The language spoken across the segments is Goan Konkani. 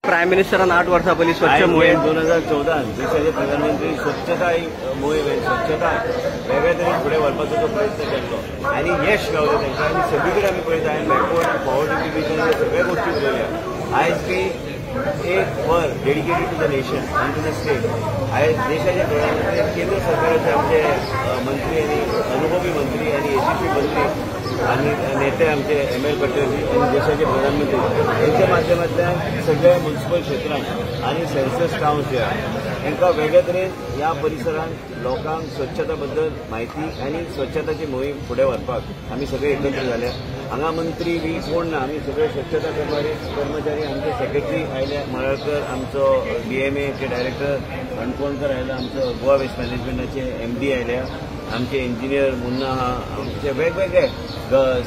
प्रायम मिनिस्टरान 8 वर्सां पयलीं स्वच्छ मोहीम 2014 देशाचे प्रधानमंत्री स्वच्छता मोहीम स्वच्छता वेगळ्या तरेन फुडें व्हरपाचो तो प्रयत्न केल्लो आनी यश गावलें तांकां. आनी सगळी कडेन आमी पळयता हांवें बॅकवर्ड फॉरवर्ड डिविजन सगळ्या गोश्टी उलयल्या. आयज बी एक वर डेडिकेटेड टू the nation आनी टू the state. आयज देशाचे प्रधानमंत्री केंद्र सरकाराचे आमचे मंत्री आनी अनुभवी मंत्री आनी यशस्वी मंत्री आनी नेते आमचे एम एल पटेल आनी देशाचे प्रधानमंत्री यांच्या माध्यमांतल्यान सगळ्या म्युनिसिपल क्षेत्रांत आनी सेन्सस टावन्स जे आहा तांकां वेगळ्या तरेन ह्या परिसरांत लोकांक स्वच्छता बद्दल म्हायती आनी स्वच्छताची मोहीम फुडें व्हरपाक आमी सगळे एकत्र जाल्या. हांगा मंत्री बी कोण ना, आमी सगळे स्वच्छता कर्मचारी आमचे सेक्रेटरी आयल्या मरळकर, आमचो डीएमएचे डायरेक्टर हणकोणकर आयला, आमचो गोवा वेस्ट मॅनेजमेंटाचे एमडी आयल्या, आमचे इंजिनियर मुन्ना आहा, आमचे वेगवेगळे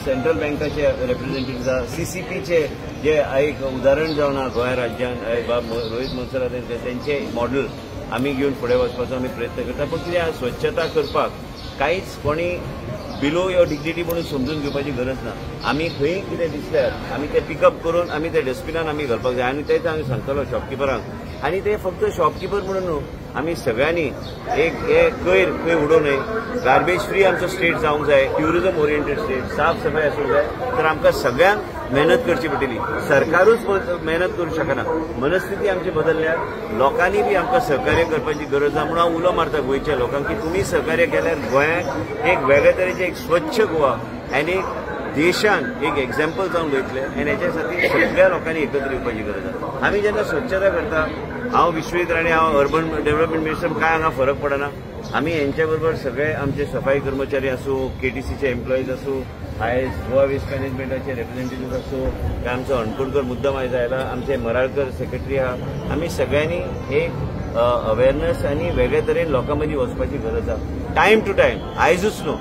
सेंट्रल बँकाचे रेप्रेझेंटेटिव्ह आहा, सीसीपीचे जे एक उदाहरण जावन आहा गोंय राज्यान बाब रोहित मोन्सेरात तेंचे मॉडेल आमी घेवन फुडें वचपाचो आमी प्रयत्न करता. पूण कितें स्वच्छता करपाक कांयच कोणी बिलो your dignity म्हणून समजून घेवपाची गरज ना. आमी खंय कितें दिसल्यार आमी ते पिकअप करून आमी ते डस्टबिनान आमी घालपाक जाय आनी तेच आमी सांगतलो शॉपकिपरांक. आनी ते फक्त शॉपकिपर म्हणून न्हू, आमी सगळ्यांनी एक हे कयर खंय उडोवं न्हय, गार्बेज फ्री आमचो स्टेट जावंक जाय, ट्युरिजम ओरिएंटेड स्टेट, साफ सफाय आसूंक जाय. तर आमकां सगळ्यांक मेहनत करची पडटली. सरकारूच मेहनत करूंक शकना, मनस्थिती आमची बदलल्या, लोकांनी बी आमकां सहकार्य करपाची गरज आहा. म्हणून हांव उलो मारता गोंयच्या लोकांक की तुमी सहकार्य केल्यार गोंयांक एक वेगळे तरेचें एक स्वच्छ गोवा आनी देशान एक एग्जाम्पल जावन वयतलें. आनी हेच्या खातीर सगळ्या लोकांनी एकत्र येवपाची गरज आसा. आमी जेन्ना स्वच्छता करता, हांव विश्वजीत राणे, हांव अर्बन डेव्हलपमेंट मिनिस्टर, काय हांगा फरक पडना. आमी हेंच्या बरोबर सगळे आमचे सफाई कर्मचारी आसूं, केटीसीचे एम्प्लॉईज आसूं, आयज गोवा वेस्ट मॅनेजमेंटाचे रेप्रेझेंटेटिव्ह आसूं, काय आमचो हणकोणकर मुद्दम आयज आयला, आमचे मराळकर सेक्रेटरी आहा, आमी सगळ्यांनी एक अवेरनेस आनी वेगळे तरेन लोकां मदीं वचपाची गरज आहा. टायम टू टायम, आयजूच न्हू,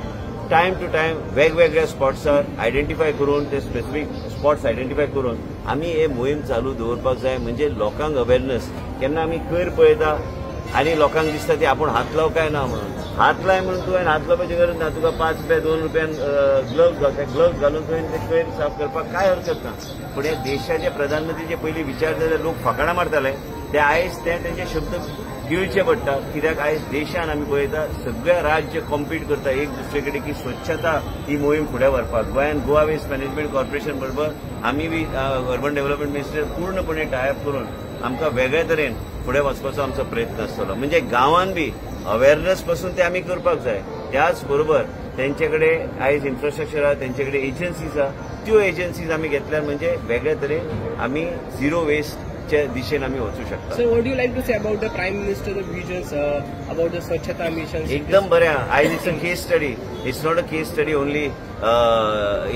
टायम टू टायम वेगवेगळ्या स्पॉट्सार आयडेंटिफाय करून ते स्पेसिफीक स्पॉट्स आयडेंटिफाय करून आमी हे मोहीम चालू दवरपाक जाय. म्हणजे लोकांक अवेरनेस, केन्ना आमी कयर पळयता आनी लोकांक दिसता ती आपूण हात लाव काय ना म्हणून, हात लाय म्हणून तुवें हात लावपाची गरज ना. तुका 5 रुपया 2 रुपयान ग्लव्स घाल, ते ग्लव्स घालून तुवें ते कयर साफ करपाक काय हरकत ना. पूण हे देशाचे प्रधानमंत्रीचे पयलीं विचार जाल्यार लोक फकाणां मारताले, ते आयज ते तेंचे शब्द गिळचे पडटा. कित्याक आयज देशान आमी पळयता सगळे राज्य कॉम्पीट करता एक दुसरे कडेन की स्वच्छता ही मोहीम फुडें व्हरपाक. गोंयान गोवा वेस्ट मॅनेजमेंट कॉर्पोरेशन बरोबर आमी बी अर्बन डेव्हलपमेंट मिनिस्टर पूर्णपणे टायअप करून आमकां वेगळे तरेन फुडें वचपाचो आमचो प्रयत्न आसतलो. म्हणजे गांवान बी अवेरनेस पासून ते आमी करपाक जाय. त्याच बरोबर तेंचे कडेन आयज इन्फ्रास्ट्रक्चर आहा, तेंचे कडेन एजन्सीज आहा, त्यो एजन्सीज आमी घेतल्यार म्हणजे वेगळे तरेन आमी झिरो वेस्ट दिशेन आमी वचू शकता. So what do you like to say about the Prime Minister's visions about the Swachhata mission? एकदम बरें. आयज it's a case study. It's not a case study only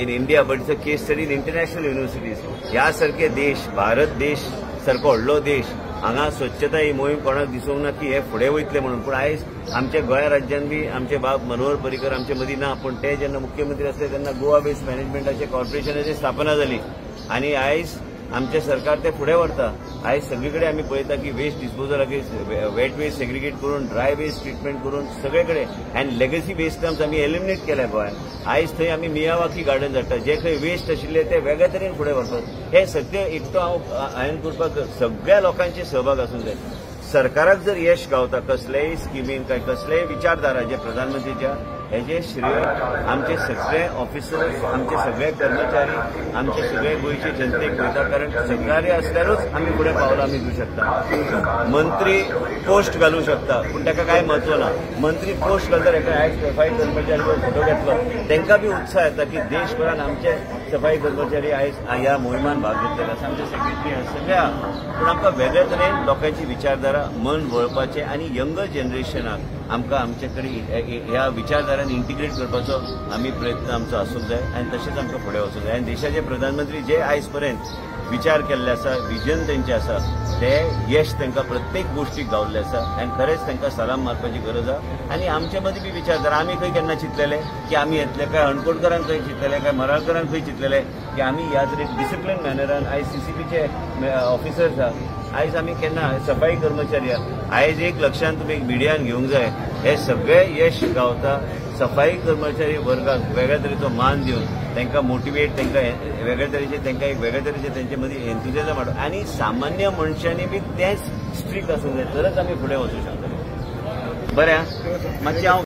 in India but it's a case study in international universities. ह्या सारखे देश, भारत देश सारको व्हडलो देश, हांगा स्वच्छता ही मोहीम कोणाक दिसूंक ना की हे फुडें वयतले म्हणून. पूण आयज आमच्या गोंय राज्यान बी आमचे बाब मनोहर पर्रीकर आमचे मदीं ना, पूण ते जेन्ना मुख्यमंत्री आसले तेन्ना गोवा वेस्ट मॅनेजमेंटाचे कॉर्पोरेशनाची स्थापना जाली आनी आयज आमचें सरकार ते फुडें व्हरता. आयज सगळे कडेन आमी पळयता की वेस्ट डिस्पोजलाचेर वेट वेस्ट सेग्रिगेट करून, ड्राय वेस्ट ट्रिटमेंट करून सगळे कडेन आनी लेगसी वेस्ट टर्म्स आमी एलिमिनेट केल्या गोंयांत. आयज थंय आमी मियावाकी गार्डन हाडटा, जे खंय वेस्ट आशिल्ले ते वेगळ्या तरेन फुडें व्हरतात. हे सगळे एकटो हांव हांवें करपाक सगळ्या लोकांचे सहभाग आसूंक जाय. सरकाराक जर यश गावता कसलेय स्किमीन काय कसलेय विचारधारा जे प्रधानमंत्रीच्या, हेजे श्रेय आमचे सगळे ऑफिसर्स, आमचे सगळे कर्मचारी, आमचे सगळे गोंयचे जनतेक वयता. कारण सहकार्य आसल्यारूच आमी फुडें पावलां आमी दिवं शकता. मंत्री पोस्ट घालूं शकता पूण ताका कांय म्हत्व ना. मंत्री पोस्ट घालता एका आयज सफाई कर्मचारी फोटो घेतलो, तांकां बी उत्साह येता की देशभरान आमचे सफाई कर्मचारी आयज ह्या मोहिमान भाग घेतलेले आसा, आमचे सेक्रेटरी आसा सगळ्या. पूण आमकां वेगळे तरेन लोकांची विचारधारा मन वळपाचें आनी यंगर जनरेशनाक आमकां आमचे कडेन ह्या विचारधारान इंटिग्रेट करपाचो आमी प्रयत्न आमचो आसूंक जाय आनी तशेंच आमकां फुडें वचूंक जाय. आनी देशाचे प्रधानमंत्री जे आयज पर्यंत विचार केल्ले आसा, विजन तेंचे आसा, ते यश तांकां प्रत्येक गोश्टीक गावल्लें आसा आनी खरेंच तांकां सलाम मारपाची गरज आसा. आनी आमचे मदीं बी विचारधारा, आमी खंय केन्ना चिंतलेले की आमी येतले, काय हणकोणकरान खंय चिंतलेले, काय मराळकरान खंय चिंतलेले की आमी ह्या तरेन डिसिप्लीन मॅनरान आयज सीसीपीचे ऑफिसर्स आहा, आयज आमी केन्ना सफाई कर्मचारी आहा. आयज एक लक्षांत तुमी मिडियान घेवंक जाय, हे सगळे यश गावता सफाई कर्मचारी वर्गाक वेगळ्या तरेचो मान दिवन तांकां मोटिवेट, तांकां वेगळ्या तरेचे, तांकां एक वेगळ्या तरेचे तेंचे मदीं एन्थुजियाजम हाडप आनी सामान्य मनशांनी बी तेंच स्ट्रिक्ट आसूंक जाय, तरच आमी फुडें वचूं शकतले. बरें, मातशें हांव